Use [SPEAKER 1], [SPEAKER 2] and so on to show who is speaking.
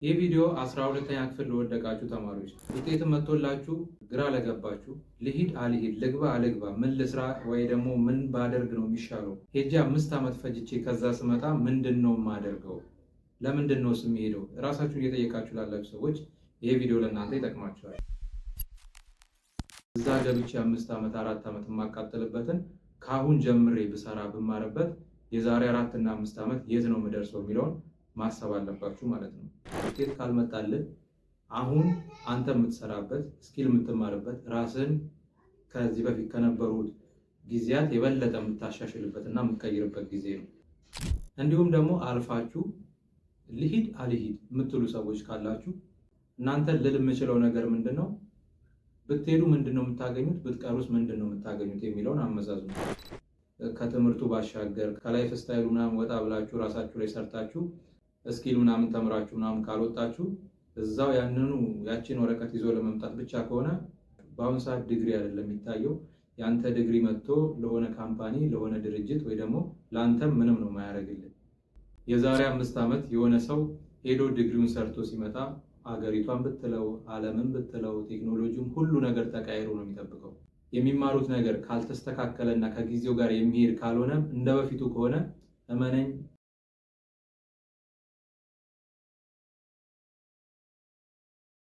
[SPEAKER 1] ይህ ቪዲዮ 12ኛ ክፍል ለወደቃችሁ ተማሪዎች፣ ውጤት መጥቶላችሁ ግራ ለገባችሁ፣ ልሂድ አልሂድ፣ ልግባ አልግባ፣ ምን ልስራ ወይ ደግሞ ምን ባደርግ ነው የሚሻለው፣ ሄጄ 5 ዓመት ፈጅቼ ከዛ ስመጣ ምንድን ነው የማደርገው፣ ለምንድን ነው የምሄደው፣ እራሳችሁን እየጠየቃችሁ ላላችሁ ሰዎች ይህ ቪዲዮ ለእናንተ ይጠቅማችኋል። እዛ ገብቼ 5 ዓመት 4 ዓመት የማቃጥልበትን ከአሁን ጀምሬ ብሰራ ብማርበት የዛሬ 4 እና 5 ዓመት የት ነው የምደርሰው የሚለውን ማሰብ አለባችሁ ማለት ነው። ውጤት ካልመጣልህ አሁን አንተ የምትሰራበት፣ skill የምትማርበት፣ ራስህን ከዚህ በፊት ከነበሩት ጊዜያት የበለጠ የምታሻሽልበት እና የምትቀይርበት ጊዜ ነው። እንዲሁም ደግሞ አልፋችሁ ልሂድ አልሂድ የምትሉ ሰዎች ካላችሁ እናንተ ልል የምችለው ነገር ምንድን ነው? ብትሄዱ ምንድን ነው የምታገኙት? ብትቀሩስ ምንድን ነው የምታገኙት የሚለውን አመዛዝኑ። ከትምህርቱ ባሻገር ከ lifestyle ኡ ምናምን ወጣ ብላችሁ ራሳችሁ ላይ ሰርታችሁ skill ምናምን ተምራችሁ ምናምን ካልወጣችሁ እዛው ያንኑ ያችን ወረቀት ይዞ ለመምጣት ብቻ ከሆነ፣ በአሁኑ ሰዓት ዲግሪ አይደለም የሚታየው። የአንተ ዲግሪ መጥቶ ለሆነ company፣ ለሆነ ድርጅት ወይ ደግሞ ለአንተም ምንም ነው የማያደርግልህ። የዛሬ 5 ዓመት የሆነ ሰው ሄዶ ዲግሪውን ሰርቶ ሲመጣ አገሪቷን ብትለው፣ ዓለምን ብትለው፣ ቴክኖሎጂም ሁሉ ነገር ተቀያይሮ ነው የሚጠብቀው። የሚማሩት ነገር ካልተስተካከለ እና ከጊዜው ጋር የሚሄድ ካልሆነ፣ እንደ በፊቱ ከሆነ እመነኝ